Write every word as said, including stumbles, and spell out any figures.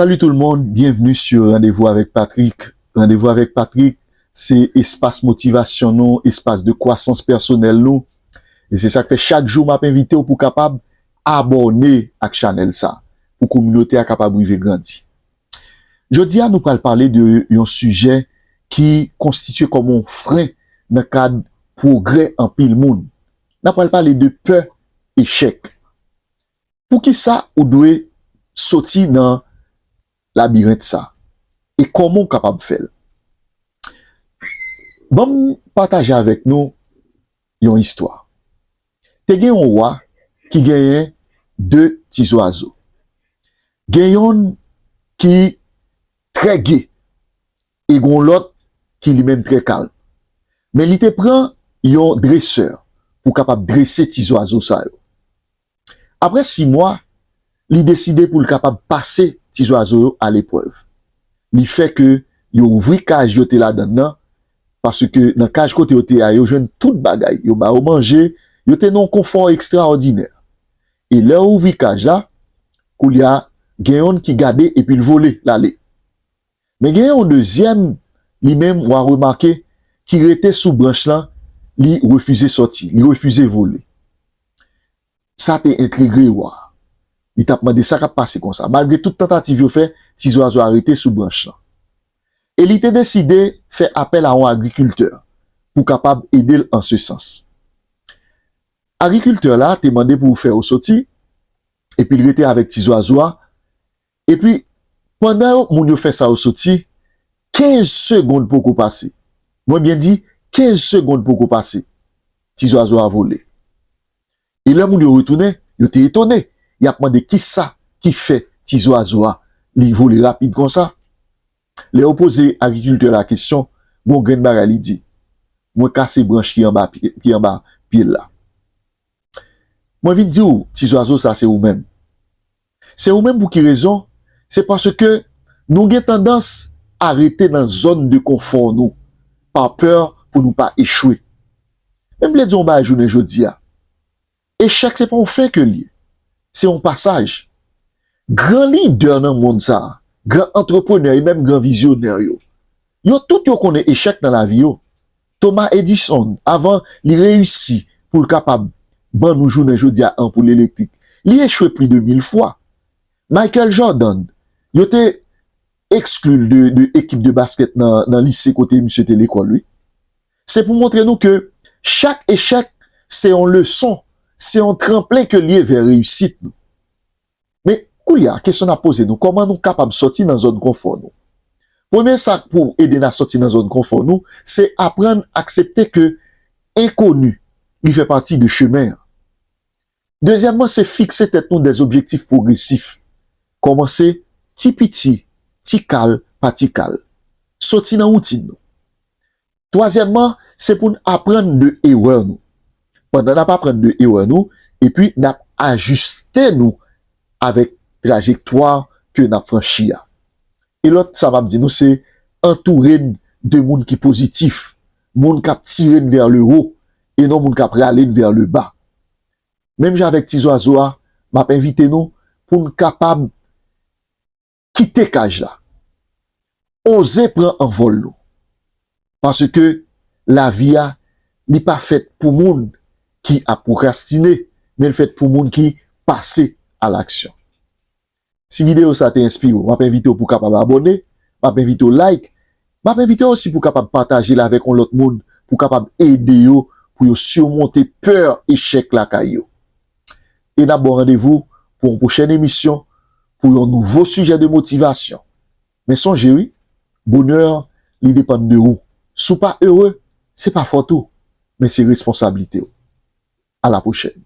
Salut tout le monde, bienvenue sur Rendez-vous avec Patrick. Rendez-vous avec Patrick, se espas motivasyon nou, espas de kwasans pèsonèl nou. E se sa k fè chak jou m ap envite w pou w kapab abòne ak chanèl sa, pou kominote a kapab rive grandi. Jodi a, nou pral pale de yon sijè ki konstitye kòm yon fren nan kad pwogrè anpil moun. N ap pral pale de pè echèk. Poukisa ou dwe soti nan labirent sa? E kòman w kapab fè l? Ban m pataje avèk nou yon istwa. Te gen yon wa ki genyen de ti zwazo. Gen yonn ki trè ge e gen yon lòt ki li menm trè kalm. Men li te pran yon dresè pou kapab drese ti zwazo sa yo. Apre sis mwa, li deside pou l kapab pase ti zwazo yo aleprèv. Li fè ke yo ouvri kaj yo te ladan l nan, paske nan kaj kote yo te a, yo jwenn tout bagay. Yo ba yo manje, yo te nan yon konfò ekstraòdinè. E lè yo ouvri kaj la, koulye a, gen yonn ki gade epi l vole, l ale. Men gen yon dezyèm, li menm, w a remake, ki rete sou branch lan, li refize sòti, li refize vole. Sa te entrige wa a. Li t ap mande sa k ap pase konsa. Malgre tout tantativ yo fè, ti zwazo a rete sou branch lan. E li te deside fè apèl a yon agrikiltè pou kapab ede l an se sans. Agrikiltè la te mande pou fè yo soti, epi l rete avèk ti zwazo a. Epi, pandan yo, moun yo fè sa yo soti, kenz segonn poko pase. Mwen byen di, kenz segonn poko pase. Ti zwazo a vole. E lè moun yo retounen, yo te etone. Y ap mande kisa ki fè ti zwazo a, li vole rapid konsa. Lè yo poze agrikiltè la kesyon, gon grenn bagay li di, mwen kase branch ki anba pye, ki anba pye l la. Mwen vin di w, ti zwazo sa se ou menm. Se ou menm pou ki rezon? Se paske nou gen tandans a rete nan zòn de konfò nou, pa pè pou nou pa echwe. Men m vle di w yon bagay jounen jodi a. Echèk se pa yon fen ke l ye. Se yon pasaj. Gran lidè nan mond sa a, gran antreprenè e menm gran vizyonè yo, yo tout yo konnen echèk nan lavi yo. Thomas Edison, avan li reyisi pou l kapab ban nou jounen jodi a anpoul elektrik, li echwe plis de mil fwa. Michael Jordan, yo te ekskli l de, de ekip de baskèt nan, nan lise kote misye te lekòl, wi. Se pou montre nou ke chak echèk se yon leson, se yon tranplen ke l ye vè reyisit nou. Men, koulye a, kesyon n ap poze nou, kòman nou kapab sòti nan zòn konfò nou? Premye sa k pou ede n a sòti nan zòn konfò nou, se aprann aksepte ke enkoni, li fè pati de chemen an. Dezyèmman, se fikse tèt nou dè objektif pwogresif. Kòmanse ti piti, ti kal pa ti kal. Sòti nan woutin nou. Twazyèmman, se pou n aprann de erè nou. Pandan n ap aprann de erè nou, epi n ap ajiste nou avèk trajektwa ke n ap franchi a. E lòt sa m ap di nou, se antoure n de moun ki pozitif, moun k ap tire n vers le haut, e non moun k ap rale n vers le bas. Menm jan avèk ti zwazo a, m ap envite nou pou n kapab kite kaj la. Oze pran anvòl nou. Paske lavi a, li pa fèt pou moun ki ap pwokrastine, men l fèt pou moun ki pase a laksyon. Si videyo sa te enspire w, m ap envite w pou w kapab abòne, m ap envite w like, m ap envite w osi pou w kapab pataje l avèk yon lòt moun, pou w kapab ede yo, pou yo simonte pè echèk lakay yo. E n ap ba w randevou pou yon pwochèn emisyon, pou yon nouvo sijè de motivasyon. Men sonje wi, bonè, li depann de ou. Si w pa ere, se pa fòt ou, men se responsablite w. A la pwochèn.